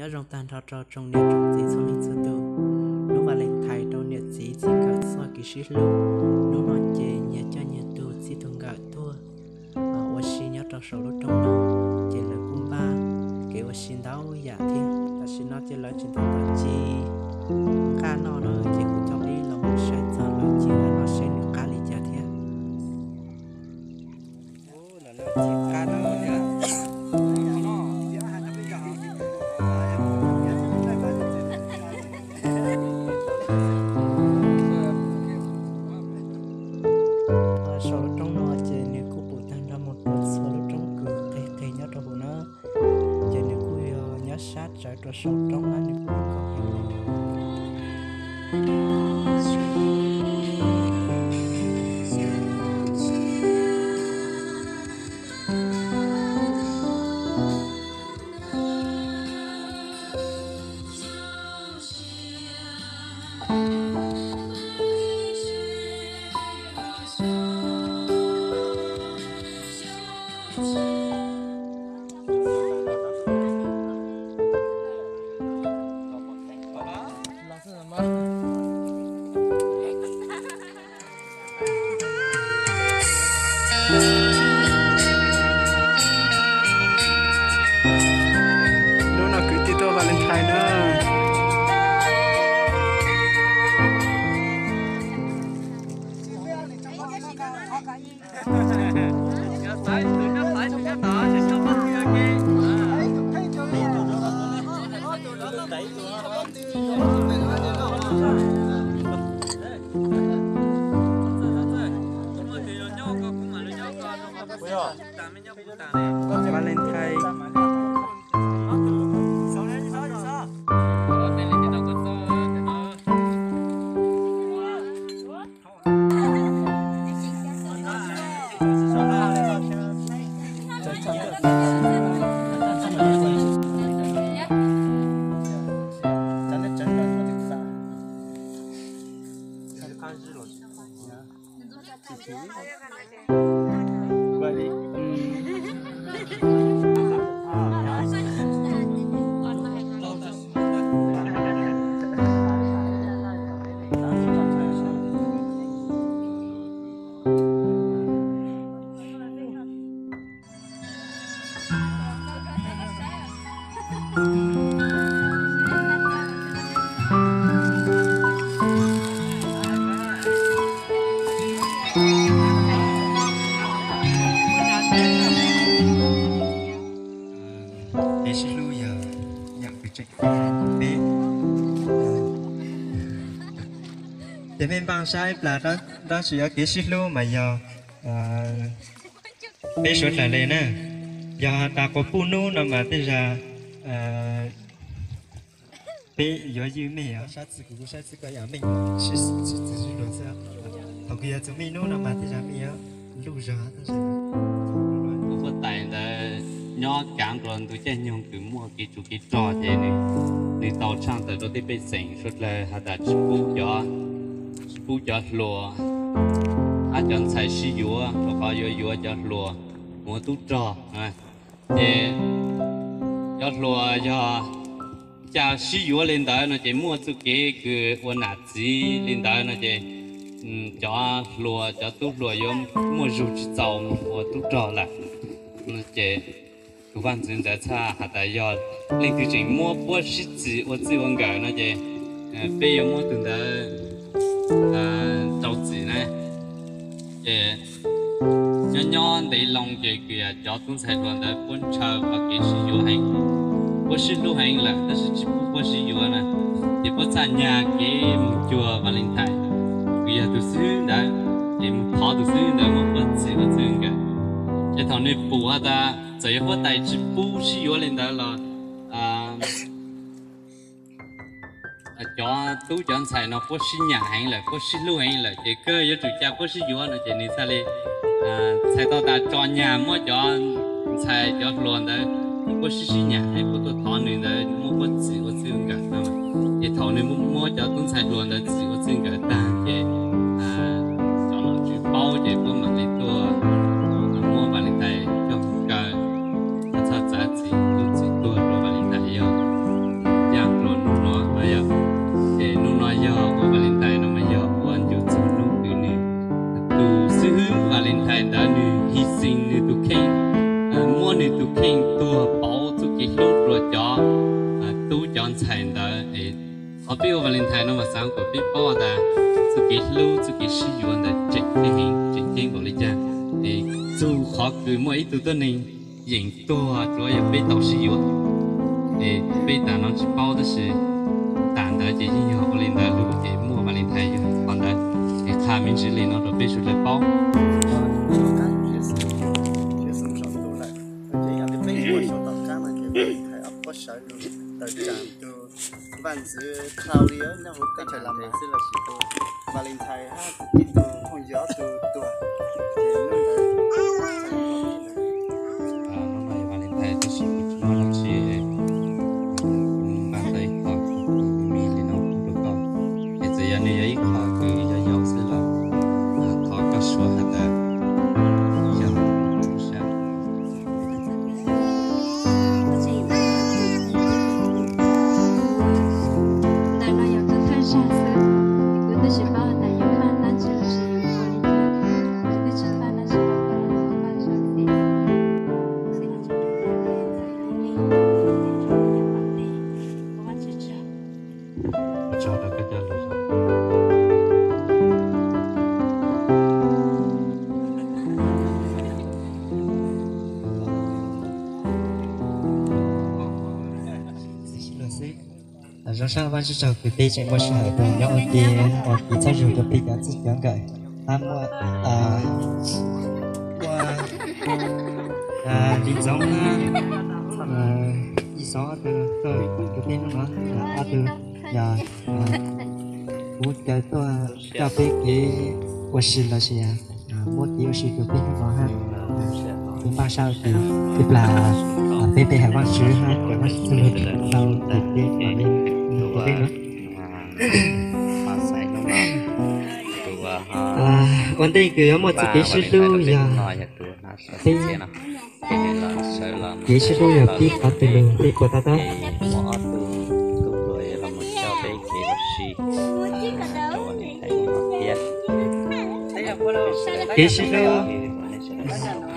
Nyob zoo tag nrho rau tsoom niam tsoom txiv txhua leej txhua tus. Hnub Valentine rau niam txiv txij nkawm txoj kev sib hlub. Hnub no ces nyias coj nyias tus txij tus nkawm tuaj, ua si nyob rau saum lub roob no, ces lawv kuj npaj kev ua si ntau yam thiab. Tam sim no ces lawv tseem tab tom ci qab noj no, ces kuv coj peb los mus saib txog lawv ci qab no seb nws qab li cas thiab. Ci qab no, saum lub roob no ces nws kuj pum tag nrho mus rau txhua lub roob kws qig qig nyob rau hauv na. Ces nws kuj yog nyob sab tsawv rau saum roob na, nws kuj zoo nkauj heev li. Hnub no kwv tij tuaj Valentine na. Valentine. Kev sib hlub yog yam kws tseem peb, ces mej npaj saib plas, tab sis yog kev sib hlub mas yog peb suav dlawg le na. Yog tas quas puj nub no mas tej zag peb yuav ywj mej os. Saib txij kuv kuj saib txij koj ib yam mej, txij txij luag xwb. Thaum kws yog txug mej nub no mas tej zag mej yuav luj zog. Tus huab tais ntawd nyob kav nkaus ntu caij nyoog kws muaj kev tsov kev rog ces nws tau tshaj tawm rau tej pej xeem suav dlawg has tas tsis pub cov, tsis pub cov hluas hab cov ntxhais sib yuav, rau qhov yuav yuav cov hluas mus ua tub rog. Ces cov hluas yog ca sib yuav li ntawd no ces muaj txuj kev kws ua nam txiv li ntawd no ces cov hluas, cov tub hluas yuav muaj zug tsis txaus mus ua tub rog lawm. Ces tus vaj ntxwv ntawd txhaj has tas yog leej twg tseem muab puab sib txim ua txij ua nkawm no ces peb yuav muab tus ntawd rau txim na. Ces nyob nyob ntev loo ces kws cov tub ntxhais hluas ntawd puab ntshaw txoj kev sib yuav heev, puab sib hlub heev lawm tab sis tsis pub puab sib yuav na. Ces puab txhaj nyag kev mus cuag Valentine, kws yog tus xib hwb ntawd, ces mus thov tus xib hwb ntawd muab puab txim ua txij nkawm. Ces thaum nws pum has tas txawm yog huab tais tsis pub sib yuav li ntawd los cov tub cov ntxhais no puab sib nyam heev lawm, puab sib hlub heev lawm ces kawg yuav tsum ca puab sib yuav no ces nws txhaj li txhais tau tas tso nyag muab cov ntxhais cov hluas ntawd puab sib sib nyam es puab tuaj thov nws ntawd muab puab txim ua txij nkawm no. Ces thaum nws muab cov tub ntxhais hluas ntawd txim ua txij nkawm tag ces cov nom tswv paub ces puab mam li tuaj muab Valentine coj kaw, txhaj txav txim tub txim tuag rau Valentine yog Qhov peb ua Valentine no mas xav kom peb paub tas txoj kev hlub, txoj kev sib yuav ntawd tseem ceeb heev, tseem ceeb npaum li cas. Es txug qhov kws muaj ib tug tuab neeg yeem tuag tsuav yog peb tau sib yuav. Es peb tas no tsis paub tab sis tas ntawd ces yeej yog ua li ntawd lug ces muaj Valentine yog qhov ntawd. Es qha me ntsis li no rau peb sawv daws paub. Vaj ntxwv dhau li nyob hauv teb chaws Lam Mas xwb los sis tus Valentine hab ib tug phooj ywg ob tug tuag, ces hnub ntawd Valentine tab sis kuv tsis muaj dab tsi, npaj tau ib qho me li no rau koj, es txawm yog nws yog ib qho kws yog yau xwb los thov koj suav has tas yog. Ntawm no yog koj thawj zaug xwb, kuv twb tsis paub has tas yuav npaj dab tsi los sis yuav ua li cas, kuv twb tsis npaj dab tsi, kuv npaj zaj txim. Zoo sab Vaajtswv tsaug kws peb tseem muaj sij hawm tuaj nyob ua ke, ua kev txhawb zug rua peb cov txij cov nkawm, hab muaj ua li ntxoov hab ib xov ob tug tuaj kws peb hnub no, ob tug yog kuv caw tuaj coj peb kev ua si los sis muab kev ua si rua peb hnub no hab. Peb npaj sab ua ke, peb plam, peb pe hawm Vaajtswv hab kom Vaajtswv txuj lug tau tes peb kom le ua peb nuav. Ua ntej kws yuav muaj txuj kev sib hlub yog peb kev sib hlub yog pib qhov twg lug peb puas tau tau. Kev sib hlub,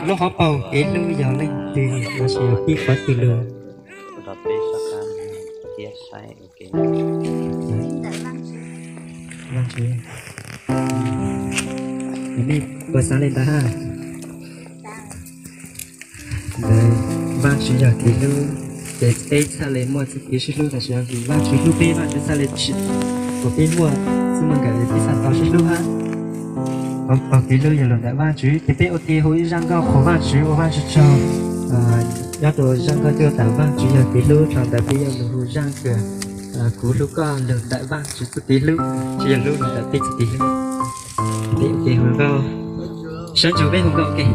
lub hauv paug kev hlub yog leej twg los sis yog pib qhov twg lug. Vaajtswv, nej puas xav le ntawd hab? Vaajtswv yog kev hlub, ces peb txhaj le muaj txuj kev sib hlub los sis Vaajtswv hlub peb, Vaajtswv txhaj le tsim kom peb muaj txuj moog kawm peb txhaj tau sib hlub hab. Hauv paug kev hlub yog lug ntawm Vaajtswv, ces peb ua ke hu ib zaj nkauj qhuas Vaajtswv, ua Vaajtswv tsaug. Nyob rua zaj nkauj coj tas Vaajtswv yog kev hlub, thaum ntawd peb yuav lug hu zaj kws kuv hlub koj lug ntawm Vaajtswv txuj kev hlub, tsi yog hlub lug ntawm peb txuj kev hlub. Peb ua ke hu nkauj, sawv ntsug peb hu nkauj ua ke.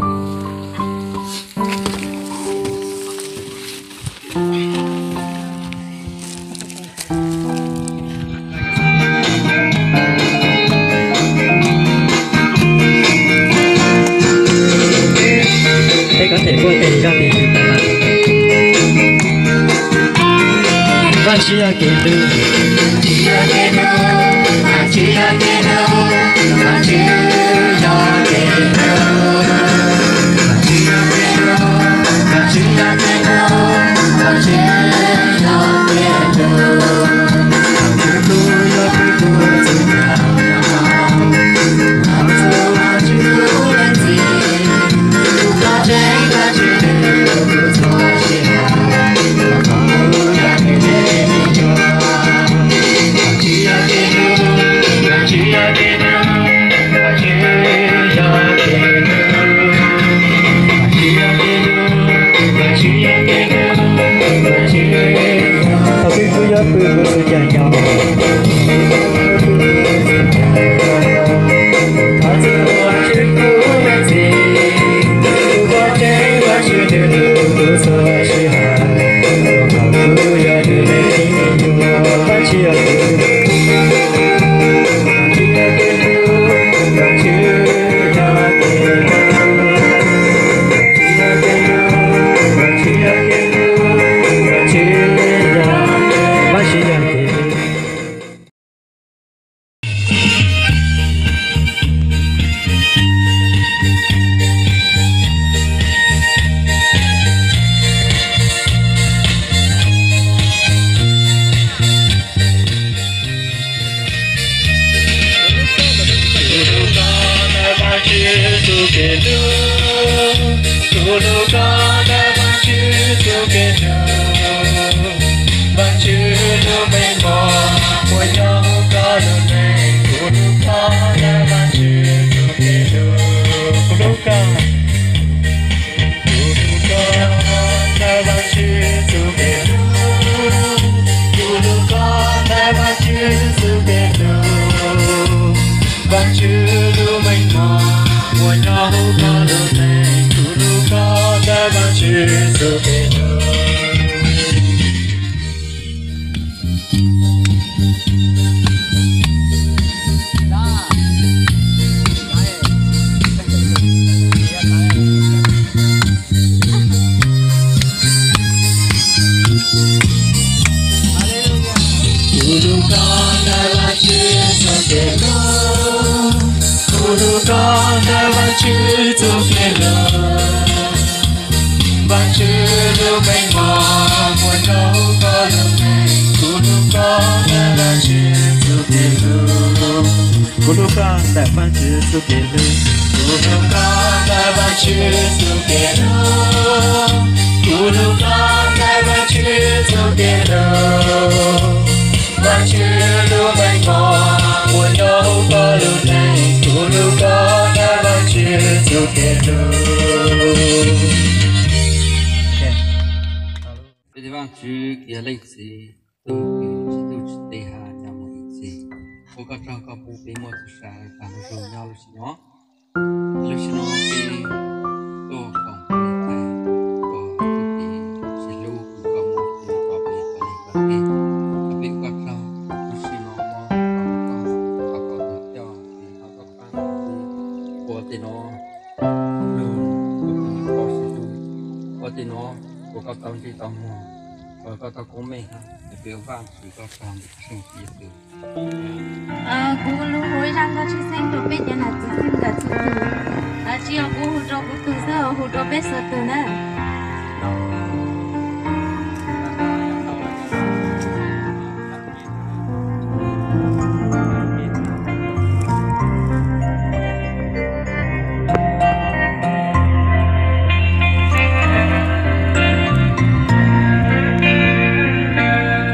Peb có thể vô tình cho tình yêu ta. Vaajtswv yog kev hlub. Lub koj ntawm Vaajtswv txuj kev hlub, Vaajtswv lub meej mom muaj nyob huv koj lub neej. Kuv lub koj ntawm Vaajtswv txuj kev hlub, kuv lub koj, kuv lub koj ntawm Vaajtswv txuj kev hlub, kuv lub koj ntawm Vaajtswv txuj kev hlub, Vaajtswv lub meej mom muaj nyob huv koj lub neej. Kuv lub koj ntawm Vaajtswv txuj kev hlub. Kuv lub koj ntawm Vaajtswv txuj kev hlub, kuv lub koj ntawm Vaajtswv txuj kev hlub, Vaajtswv lub meej mom muaj nyob huv koj lub neej. Kuv lub koj ntawm Vaajtswv txuj kev hlub, kuv lub koj ntawm Vaajtswv txuj kev hlub, kuv lub koj ntawm Vaajtswv txuj kev hlub, kuv lub koj ntawm Vaajtswv txuj kev hlub, Vaajtswv lub meej mom muaj nyob huv koj lub neej. Kuv lub koj ntawm Vaajtswv txuj kev hlub. Peb tus Vaajtswv yog leej Txiv, tus uas tsis tu tsis teg hab nyob mus ib txhis. Ua koj tsaug koj pub peb muaj txuj sa tag nrho nyob lub sij no. Lub sij no peb tuaj koom peb tais, koj txuj kev sib hlub, koj muab koj peb tau neeg tau teg. Koj peb ua koj tsaug, lub sij no muab koj, koj, koj, koj tus coj, koj pab ua tej no, lub, koj sib hlub, ua tej no, ua koj tau ntsej tau muag, ua koj tau koob meej hab, peb ua Vaajtswv koj tsaug ntawm Tswv Yexus. Kuv lub hu ib zaj nkauj tshwj xeeb rau peb cov nam txiv txij nkawm txhua tus. Tsis yog kuv hu rau kuv tug xwb, hu rau peb txhua tus na.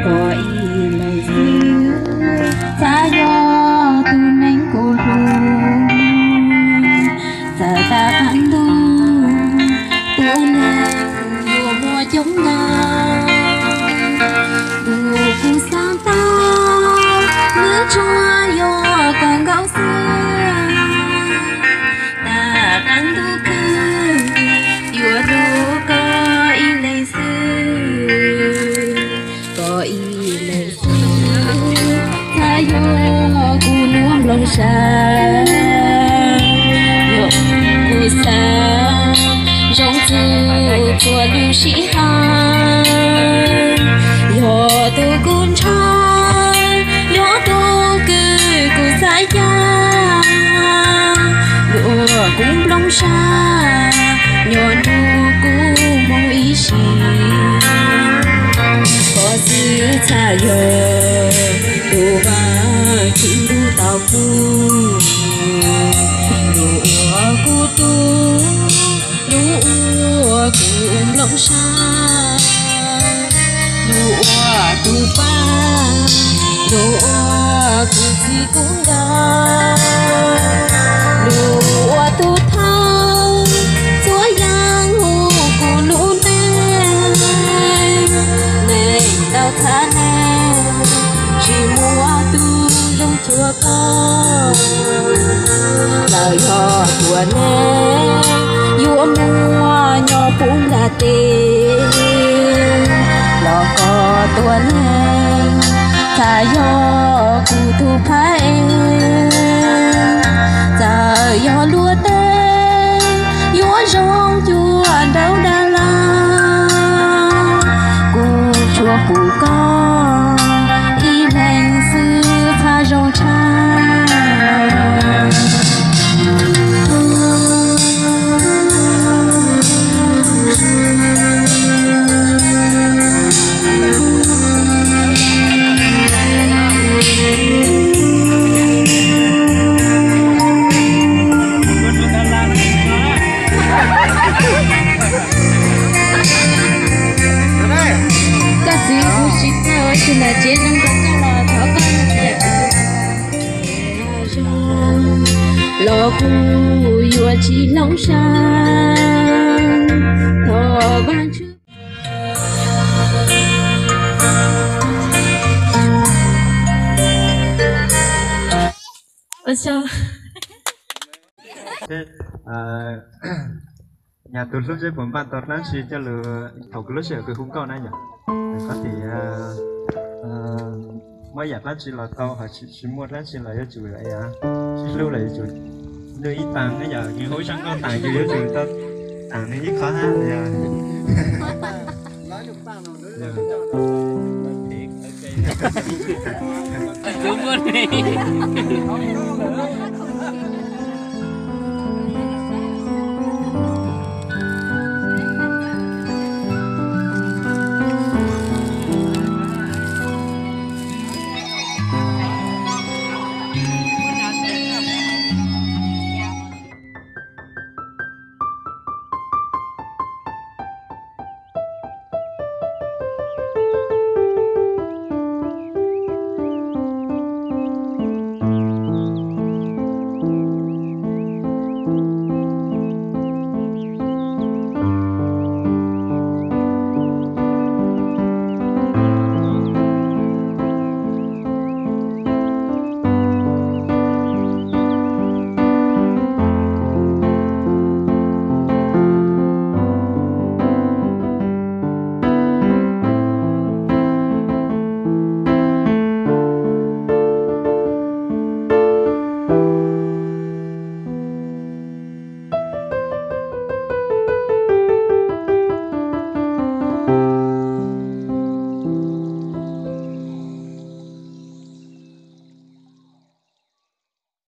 Koj ib leeg xwb, txhaj yog tus neeg kuv hlub. Txawm tas qaab ntuj, tus neeg yuav muaj coob nkaus, ntuj kuv xaav tau, lub tsuas yog koj nkaus xwb. Tas qaab ntuj kawg, yuav hlub koj ib leeg xwb. Koj ib leeg xwb, txhaj yog kuv lub nplooj sab, yog kuv xaav zoo txug txhua lub sij hawm. Yog tug kuv ntshaw, yog tug kws kuv xav yag, luag kuv nplooj sab, nyob nrug kuv moog ib sim. Koj xwb txhaj yog tug vaaj khwv lub tau kuv, lug ua kuv tug, lug ua kuv nplooj sab, lug ua tug pab, lug ua kuv txhib kuv nkawm, lug ua tug thawj txhua yaam huv kuv lub ntees. Neeg tau txhab neeg, tsis muaj tug zoo cuag koj. Txawm yog tuam neeg yuav muaj nyob puv nplaj teb, los koj tuam neeg txhaj yog kuv tug phab eeg. Txawm yog luag tej yuav zoo cuag nraug dag laug, kuv tsuas pum koj ib leeg xwb txhaj zoo tshaj. Tus nam tsev zoo rau koj los thov koj ua tias los kuj yuav tsis hloov siab, thov Vajtswv. Ua tsaug. Nyag tus hlub zeb puas npaj tau dlaab tsi coj lug thaum kws lub sij hawm kws hu nkauj na yom? Koj tim muab yam dlaab tsi los tau, ho tsis muaj dlaab tsi los yuav tsum sib hlub los yuav tsum nwj ib taag na yom. Nws hu ib zaj nkauj taag yus yuav tsum tau taag nws ib qho hab yom. Tus muaj ne.